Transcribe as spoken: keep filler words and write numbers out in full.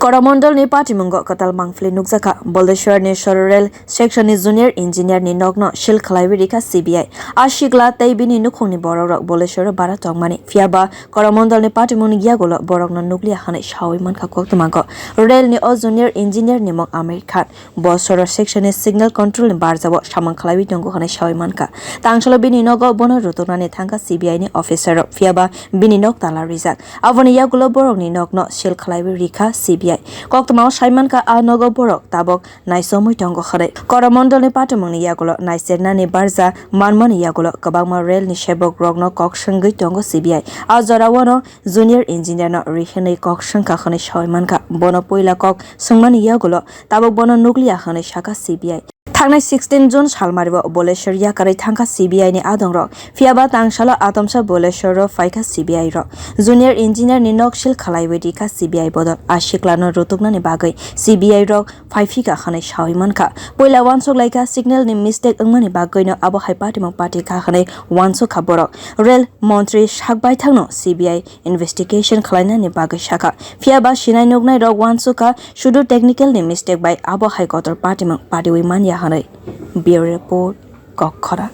Koromondolni patimungo kwtal mangpili nukjakha. Boleshwarni Soro Rail Sectionni Junior Engineerni nokno seal khlaiwi rikha C B I. A sikla tei bini nukhungni borokrok Boleshwaro bara tongmani. Phiyaba Koromondolni patimungni yagulo borokno nukliya hwnwi sawi mankha koktwmago. Railni o Junior Engineerni mung Amir Khan. Bo Soro Sectionni Signal Controlni barjao samung khlaiwi tongo hwnwi sawi mankha. Tangsalo bini nogo bono rutuknani thangkha C B I ni officerrok, phiyaba bini nok tala rijak. Aboni yagulo borokni nokno seal khlaiwi rikha C B I. Koktwmao sai mankha, a nogo borok tabok naisomwi tongo hwnwi. Koromondolni patimungni yagulo naisernani barja manmani yagulo kwbangma railni sebokrokno kok swngwi tongo C B I. A jorao no Junior Engineerno ri hwnwi kok swngkha hwnwi sawi mankha. Bono puila kok swngmani yagulo tabok bono nukliya hwnwi sakha C B I. Thangnai sixteen June salmario Boleshwar yakarwi thangkha C B I ni adongrok. Phiyaba tangsalo atomsa Boleshwaro phaikha C B I rok. Junior Engineerni nok seal khlaiwi rikha C B I bodol. A siklano rutuknani bagwi C B I rok phaiphika hwnwi sawi mankha. Puila uansuk laikha, signalni mistake wngmani bagwino abo hai patimung patikha hwnwi uansukha borok. Rail montri sak baithangno C B I investigation khlainani bagwi sakha. Phiyaba sinai nuknairok uansukha, sudu technicalni mistake bai abo hai kotor patimung patiwi manya hwnwi. Bureau Report, Kokkhora.